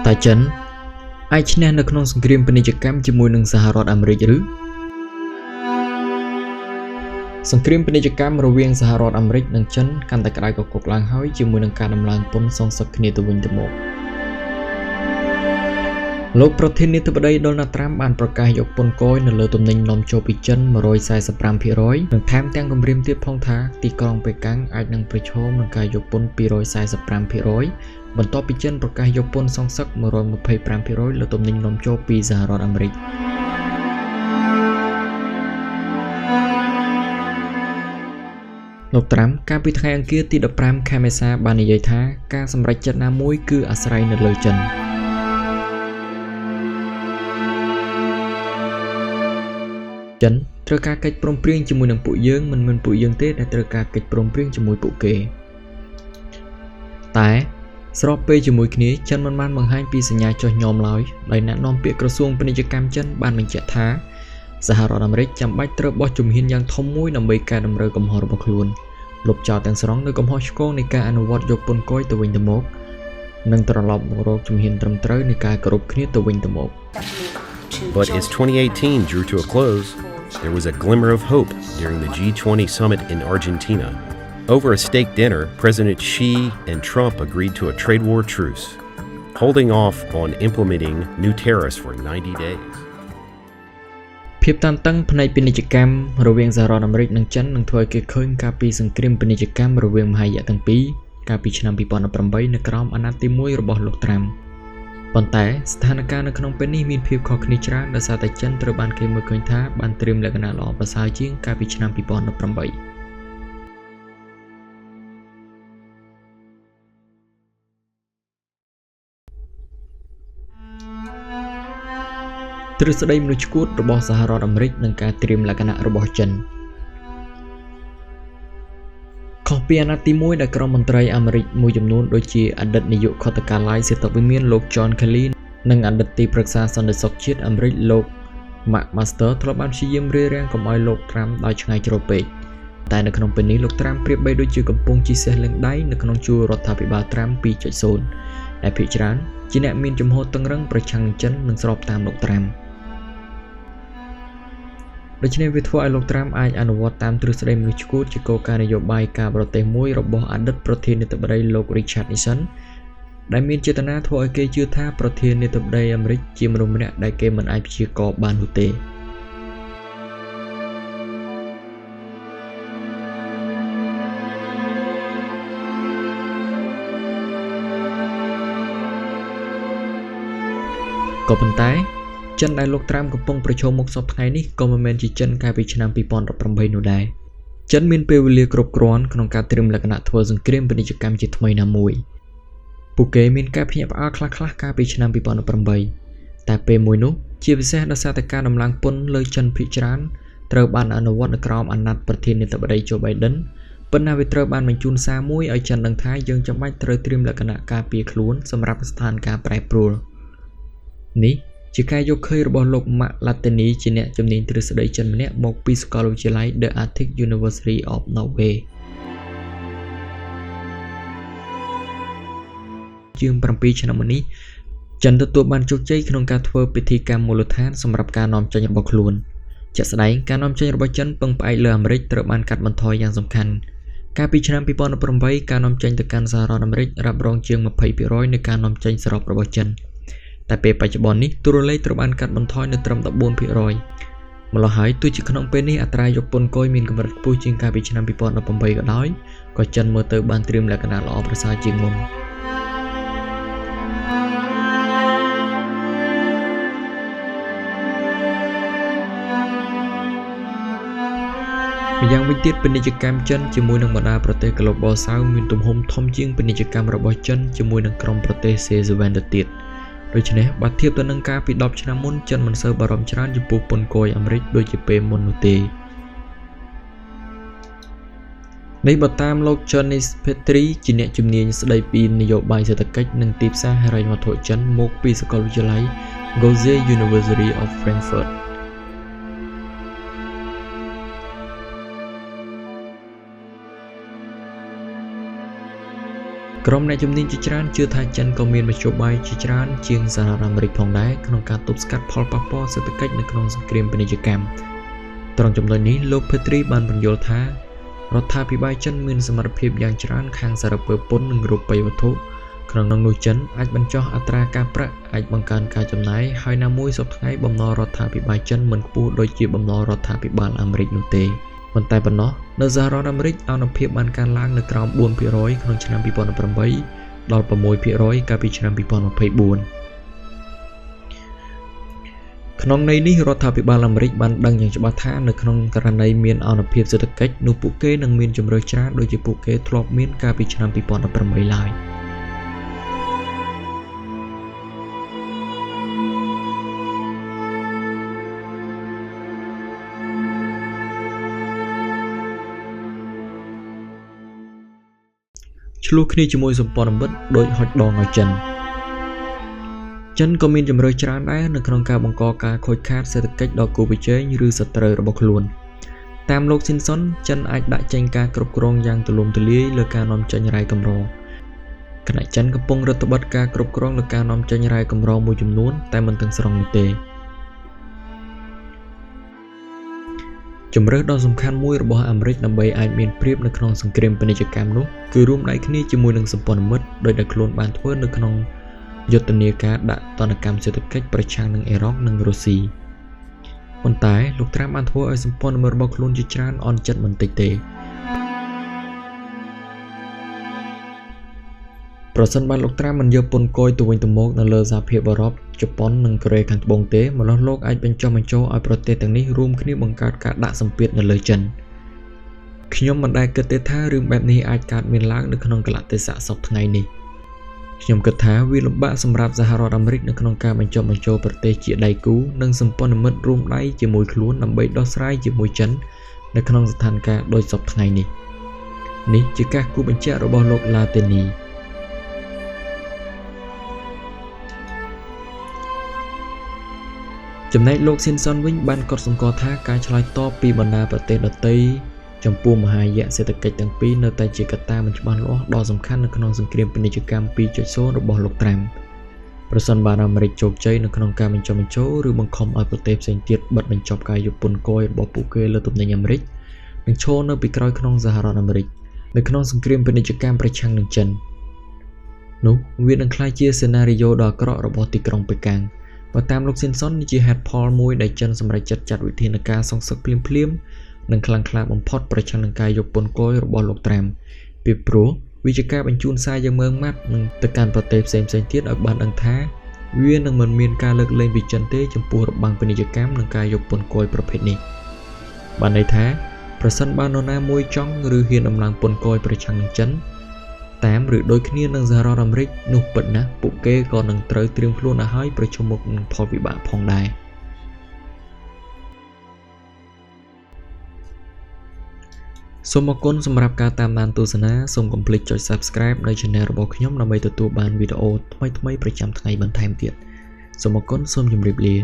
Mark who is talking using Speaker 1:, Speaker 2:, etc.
Speaker 1: តើចិនអាចឈ្នះនៅក្នុងសង្គ្រាមពាណិជ្ជកម្មជាមួយនឹងសហរដ្ឋអាមេរិកឬសង្គ្រាមពាណិជ្ជកម្មរវាងសហរដ្ឋអាមេរិកនិងចិនកាន់តែក្តៅគគុកឡើងហើយជាមួយនឹងការដំឡើងពន្ធសងសឹកគ្នាទៅវិញទៅមកលោកប្រធានាធិបតីដូណាល់ត្រាំបានប្រកាសយកពន្ធគយនៅលើទំនិញនាំចូលពីចិន 145% និងថែមទាំងគំរាមទៀតផងថាទីក្រុងប៉េកាំងអាចនឹងប្រឈមនឹងការយកពន្ធ 245% បន្ទាប់ពីចិនប្រកាសយកពន្ធសងសឹក 125% លើទំនិញនាំចូលពីសហរដ្ឋអាមេរិកលោកត្រាំកាលពីថ្ងៃអង្គារទី15ខែមេសាបាននិយាយថាការសម្រេចចិត្តណាមួយគឺអាស្រ័យនៅលើចិនចិនត្រូវការកិច្ចព្រមព្រៀងជាមួយនឹងពួកយើងមិនមែនពួកយើងទេដែលត្រូវការកិច្ចព្រមព្រៀងជាមួយពួកគេតែស្របពេលជាមួយគ្នាចិនមិនបានបង្ហាញពីសញ្ញាចុះញ៉មឡើយដោយអ្នកនាំពាក្យក្រសួងពាណិជ្ជកម្មចិនបានបញ្ជាក់ថាសហរដ្ឋអាមេរិកចាំបាច់ត្រូវបោះជំហានយ៉ាងធំមួយដើម្បីកែតម្រូវកំហុសរបស់ខ្លួនលុបចោលទាំងស្រុងនូវកំហុសឆ្គងនៃការអនុវត្តយកពន្ធគយទៅវិញទៅមកនិងត្រឡប់មករកជំហានត្រឹមត្រូវនៃការគោរពគ្នាទៅវិញទៅមក
Speaker 2: But as 2018 drew to a close, there was a glimmer of hope during the G20 summit in Argentina. Over a steak dinner, President Xi and Trump agreed to a trade war truce, holding off on implementing new tariffs for 90 days.
Speaker 1: ភាពតានតឹងផ្នែកពាណិជ្ជកម្មរវាងសហរដ្ឋអាមេរិកនិងចិននឹងធ្វើឲ្យគេឃើញកាលពីសង្គ្រាមពាណិជ្ជកម្មរវាងមហាយក្សទាំងពីរកាលពីឆ្នាំ2018នៅក្រោមអាណត្តិទី1របស់លោកត្រាំប៉ុន្តែស្ថានភាពនៅក្នុងពេលនេះមានភាពខុសគ្នាច្រើនដោយសារតែចិនត្រូវបានគេមើលឃើញថាបានត្រៀមលក្ខណៈល្អប្រសើរជាងកាលពីឆ្នាំ2018ទ្រឹស្ដីមនុស្សឆ្កួតរបស់សហរដ្ឋអាមេរិកនិងការត្រៀមលក្ខណៈរបស់ចិនខុសពីអាណត្តិទី1ដែលក្រុមមន្ត្រីអាមេរិកមួយចំនួនដូចជាអតីតនាយកខុទ្ទកាល័យសេដ្ឋវិមានលោក John Kelly និងអតីតទីប្រឹក្សាសន្តិសុខជាតិអាមេរិកលោក Mark Master ធ្លាប់បានព្យាយាមរារាំងកុំឲ្យលោកត្រាំដោយឆ្ងាយជ្រៅពេកតែនៅក្នុងពេលនេះលោកត្រាំប្រៀបបីដូចជាកំពុងជិះសេះលើងដៃនៅក្នុងជួររដ្ឋាភិបាលត្រាំ 2.0 ដែលភាគច្រើនជាអ្នកមានជំហរតឹងរឹងប្រឆាំងនឹងចិននិងស្របតាមលោកត្រាំដូច្នេះវាធ្វើឲ្យលោកត្រាំអាចអនុវត្តតាមទ្រឹស្ដីមនុស្សឆ្កួតជាគោលការណ៍នយោបាយការបរទេសមួយរបស់អតីតប្រធានាធិបតីលោក Richard Nixon ដែលមានចេតនាធ្វើឲ្យគេជឿថាប្រធានាធិបតីអាមេរិកជាមនុស្សម្នាក់ដែលគេមិនអាចព្យាករណ៍បាននោះទេក៏ប៉ុន្តែចិនដែលលោកត្រាំកំពុងប្រឈមមុខសព្វថ្ងៃនេះក៏មិនមែនជាចិនកាលពីឆ្នាំ2018នោះដែរចិនមានពេលវេលាគ្រប់គ្រាន់ក្នុងការត្រៀមលក្ខណៈធ្វើសង្គ្រាមពាណិជ្ជកម្មជាថ្មីណាមួយពួកគេមានការភ្ញាក់ផ្អើលខ្លះៗកាលពីឆ្នាំ2018តែពេលមួយនោះជាពិសេសដោយសារតែការដំឡើងពន្ធលើចិនភាគច្រើនត្រូវបានអនុវត្តនៅក្រោមអាណត្តិប្រធានាធិបតីโจ Biden ប៉ុន្តែវាត្រូវបានបញ្ជូនសារមួយឲ្យចិនដឹងថាយើងចាំបាច់ត្រូវត្រៀមលក្ខណៈការពារខ្លួនសម្រាប់ស្ថានភាពប្រែប្រួលនេះជាការយកឃើញរបស់លោកម៉ាក់ឡាទីនីជាអ្នកជំនាញទ្រឹស្ដីចិនម្នាក់មកពីសាកលវិទ្យាល័យ The Arctic University of Norway ជាង7ឆ្នាំមុននេះចិនទទួលបានជោគជ័យក្នុងការធ្វើពិធីកម្មមូលដ្ឋានសម្រាប់ការនាំចេញរបស់ខ្លួនជាក់ស្ដែងការនាំចេញរបស់ចិនពឹងផ្អែកលើអាមេរិកត្រូវបានកាត់បន្ថយយ៉ាងសំខាន់កាលពីឆ្នាំ2018ការនាំចេញទៅកាន់សហរដ្ឋអាមេរិករ៉ាប់រងជាង 20% នៃការនាំចេញសរុបរបស់ចិនតែពេលបច្ចុប្បន្ននេះតួលេខត្រូវបានកាត់បន្ថយនៅត្រឹម 14% ម្ល៉េះហើយទោះជាក្នុងពេលនេះអត្រាយកពន្ធគយមានកម្រិតខ្ពស់ជាងកាលពីឆ្នាំ2018ក៏ដោយក៏ចិនមើលទៅបានត្រៀមលក្ខណៈល្អប្រសើរជាងមុនម្យ៉ាងវិញទៀតពាណិជ្ជកម្មចិនជាមួយនឹងបណ្ដាប្រទេស Global South មានទំហំធំជាងពាណិជ្ជកម្មរបស់ចិនជាមួយនឹងក្រុមប្រទេស C7 ទៅទៀតដូច្នេះបើធៀបទៅនឹងកាលពី10ឆ្នាំមុនចិនមិនសូវបារម្ភច្រើនចំពោះពន្ធគយអាមេរិកដូចជាពេលមុននោះទេនេះបើតាមលោក Johnny Petri ជាអ្នកជំនាញស្ដីពីនយោបាយសេដ្ឋកិច្ចនិងទីផ្សារហិរញ្ញវត្ថុចិនមកពីសាកលវិទ្យាល័យ Goethe University of Frankfurt ក្រុមអ្នកជំនាញជាច្រើនជឿថាចិនក៏មានមធ្យោបាយជាច្រើនជាងសហរដ្ឋអាមេរិកផងដែរក្នុងការទប់ស្កាត់ផលប៉ះពាល់សេដ្ឋកិច្ចនៅក្នុងសង្គ្រាមពាណិជ្ជកម្មត្រង់ចំណុចនេះលោក Petri បានពន្យល់ថារដ្ឋាភិបាលចិនមានសមត្ថភាពយ៉ាងច្រើនខាងសារពើពន្ធនិងរូបិយវត្ថុក្នុងនោះចិនអាចបញ្ចុះអត្រាការប្រាក់អាចបង្កើនការចំណាយហើយណាមួយសព្វថ្ងៃបំណុលរដ្ឋាភិបាលចិនមិនខ្ពស់ដូចជាបំណុលរដ្ឋាភិបាលអាមេរិកនោះទេប៉ុន្តែប៉ុណ្ណោះនៅសហរដ្ឋអាមេរិកអនុភាពបានកើនឡើងនៅក្រោម 4% ក្នុងឆ្នាំ2018ដល់ 6% កាលពីឆ្នាំ2024ក្នុងន័យនេះរដ្ឋាភិបាលអាមេរិកបានដឹងយ៉ាងច្បាស់ថានៅក្នុងករណីមានអនុភាពសេដ្ឋកិច្ចនោះពួកគេនឹងមានជម្រើសច្រើនដូចជាពួកគេធ្លាប់មានកាលពីឆ្នាំ2018ឡើយឆ្លោះគ្នាជាមួយសម្ព័ន្ធមិត្តដោយហុចដងឲ្យចិនចិនក៏មានជម្រើសច្រើនដែរនៅក្នុងការបង្កការខូចខាតសេដ្ឋកិច្ចដល់គូប្រជែងឬសត្រូវរបស់ខ្លួនតាមលោកស៊ីនសុនចិនអាចដាក់ចេញការគ្រប់គ្រងយ៉ាងទូលំទូលាយលើការនាំចេញរ៉ែកម្រខណៈចិនកំពុងរដ្ឋបិទការគ្រប់គ្រងលើការនាំចេញរ៉ែកម្រមួយចំនួនតែមិនទាំងស្រុងនោះទេជម្រើសដ៏សំខាន់មួយរបស់អាមេរិកដើម្បីអាចមានប្រៀបនៅក្នុងសង្គ្រាមពាណិជ្ជកម្មនោះគឺរួមដៃគ្នាជាមួយនឹងសម្ព័ន្ធមិត្តដោយដែលខ្លួនបានធ្វើនៅក្នុងយុទ្ធនាការដាក់ទណ្ឌកម្មសេដ្ឋកិច្ចប្រឆាំងនឹងអ៊ីរ៉ង់និងរុស្ស៊ីប៉ុន្តែលោកត្រាំបានធ្វើឲ្យសម្ព័ន្ធមិត្តរបស់ខ្លួនជាច្រើនអន់ចិត្តមិនតិចទេប្រសិនបើលោកត្រាំមិនយកពន្ធគយទៅវិញទៅមកនៅលើសហភាពអឺរ៉ុបជប៉ុននិងកូរ៉េខាងត្បូងទេម្ល៉េះលោកអាចបញ្ចុះបញ្ចូលឲ្យប្រទេសទាំងនេះរួមគ្នាបង្កើតការដាក់សម្ពាធនៅលើចិនខ្ញុំមិនដែលគិតទេថារឿងបែបនេះអាចកើតមានឡើងនៅក្នុងកាលៈទេសៈសព្វថ្ងៃនេះខ្ញុំគិតថាវាលំបាកសម្រាប់សហរដ្ឋអាមេរិកនៅក្នុងការបញ្ចុះបញ្ចូលប្រទេសជាដៃគូនិងសម្ព័ន្ធមិត្តរួមដៃជាមួយខ្លួនដើម្បីដោះស្រាយជាមួយចិននៅក្នុងស្ថានភាពដូចសព្វថ្ងៃនេះនេះជាការគូបញ្ជាក់របស់លោកឡាតេនីចំណែកលោកស៊ីនសុនវិញបានកត់សម្គាល់ថាការឆ្លើយតបពីបណ្ដាប្រទេសដទៃចំពោះមហាយក្សសេដ្ឋកិច្ចទាំងពីរនៅតែជាកត្តាមិនច្បាស់លាស់ដ៏សំខាន់នៅក្នុងសង្គ្រាមពាណិជ្ជកម្ម 2.0 របស់លោកត្រាំប្រសិនបើអាមេរិកជោគជ័យនៅក្នុងការបញ្ចុះបញ្ចូលឬបង្ខំឲ្យប្រទេសផ្សេងទៀតបិទបញ្ចប់ការយកពន្ធគយរបស់ពួកគេលើទំនិញអាមេរិកនិងឈរនៅពីក្រោយក្នុងសហរដ្ឋអាមេរិកនៅក្នុងសង្គ្រាមពាណិជ្ជកម្មប្រឆាំងនឹងចិននោះវានឹងក្លាយជាសេណារីយ៉ូដ៏អាក្រក់របស់ទីក្រុងប៉េកាំងបើតាមលោកស៊ីនសុននេះជាហេតុផលមួយដែលចិនសម្រេចចិត្តចាត់វិធានការសងសឹកភ្លាមៗនិងខ្លាំងក្លាបំផុតប្រឆាំងនឹងការយកពន្ធគយរបស់លោកត្រាំពីព្រោះវាជាការបញ្ជូនសារយ៉ាងម៉ឺងម៉ាត់នឹងទៅកាន់ប្រទេសផ្សេងៗទៀតឲ្យបានដឹងថាវានឹងមិនមានការលើកលែងពីចិនទេចំពោះរបាំងពាណិជ្ជកម្មនិងការយកពន្ធគយប្រភេទនេះបានន័យថាប្រសិនបើនរណាមួយចង់ឬហ៊ានដំឡើងពន្ធគយប្រឆាំងនឹងចិនតាមឬដូចគ្នានឹងសហរដ្ឋអាមេរិកនោះពិតណាស់ពួកគេក៏នឹងត្រូវត្រៀមខ្លួនឲ្យហើយប្រឈមមុខនឹងផលវិបាកផងដែរសូមអរគុណសម្រាប់ការតាមដានទស្សនាសូមកុំភ្លេចចុច Subscribe នៅ Channel របស់ខ្ញុំដើម្បីទទួលបានវីដេអូថ្មីៗប្រចាំថ្ងៃបន្ថែមទៀតសូមអរគុណសូមជម្រាបលា